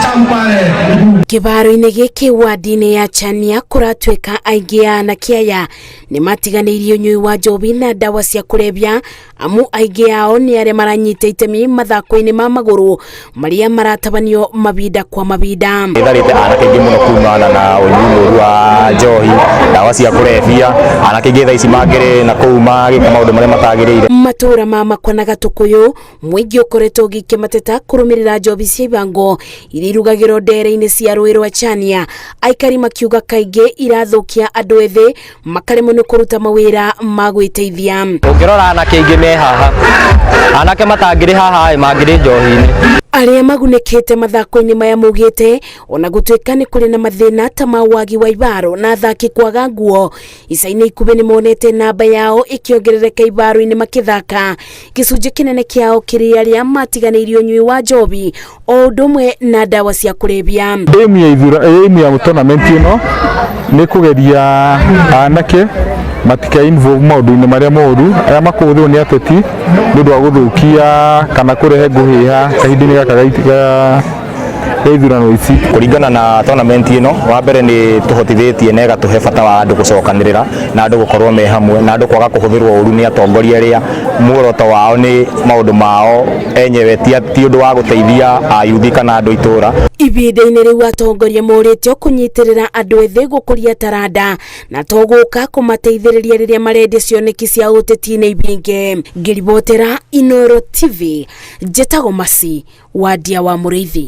Tamu pale. Kĩbaro-inĩ gĩkĩ wadi-inĩ ya Chania kũratuĩka aingĩ a anake aya nĩ matiganĩirie ũnyui wa njohi na ndawa cia kũrebia amu aingĩ ao nĩ arĩa maranyita itemi mathako-inĩ ma magũrũ marĩa maratabanio mabinda kwa mabinda. Ĩtharĩte anake aingĩ mũno kumana na ũnyui mũru wa njohi, ndawa cia kũrebia, anake aingĩ thaa ici mangĩrĩ na kũu magĩka maũndũ marĩa matagĩrĩire. Matũra ma Makwa na Gatũkũyũ mũingĩ ũkoretwo ũgĩikia mateta kũrũmĩrĩra njohi cia ibango iria irugagĩrwo ndere-inĩ cia rũĩ rwa Chania, aikari makiuga kaingĩ irathũkia andũ ethĩ makaremwo nĩ kũruta mawĩra ma gwĩteithia. Ũngĩrora anake aingĩ me haha, anake matangĩrĩ haha ĩ mangĩrĩ njohi-inĩ. Arĩa magunĩkĩte mathako-inĩ maya maugĩte ona gũtuĩka nĩ kũrĩ na mathĩna ta ma wagi wa ibaro na athaki kwaga nguo, ica-inĩ ikuhĩ nĩ monete namba yao ĩkĩongerereka ibaro-inĩ makĩthaka, gĩcunjĩ kĩnene kĩao kĩrĩ arĩa matiganĩirie ũnyui wa njohi o ũndũ ũmwe na ndawa cia kũrebia. Aim ya ithura aim ya tournament ĩno nĩ kũgeria anake matika involve maũndũ-inĩ marĩa moru arĩa makũhũthĩrwo nĩ ateti nĩ ũndũ wa gũthũkia kana kũrehe ngũhĩha kahinda-inĩ gaka ga ithurano ici. Kũringana na tournament ĩno, wa mbere nĩ tũhotithĩtie na ĩgatũhe bata wa andũ gũcokanĩrĩra na andũ gũkorwo me hamwe na andũ kwaga kũhũthĩrwo ũru nĩ atongoria arĩa muoroto wao nĩ maũndũ mao enyewe ti ũndũ wa gũteithia ayuthi kana andũ itũra. Ibinda-inĩ rĩu atongoria morĩtio kũnyitĩrĩra andũ ethĩ gũkũria taranda na to gũka kũmateithĩrĩria rĩrĩa marendia cioneki cia ũteti-inĩ ibinge. Ngĩribotera Inooro TV, njĩtagwo Masi Wandia wa Mũrĩithi.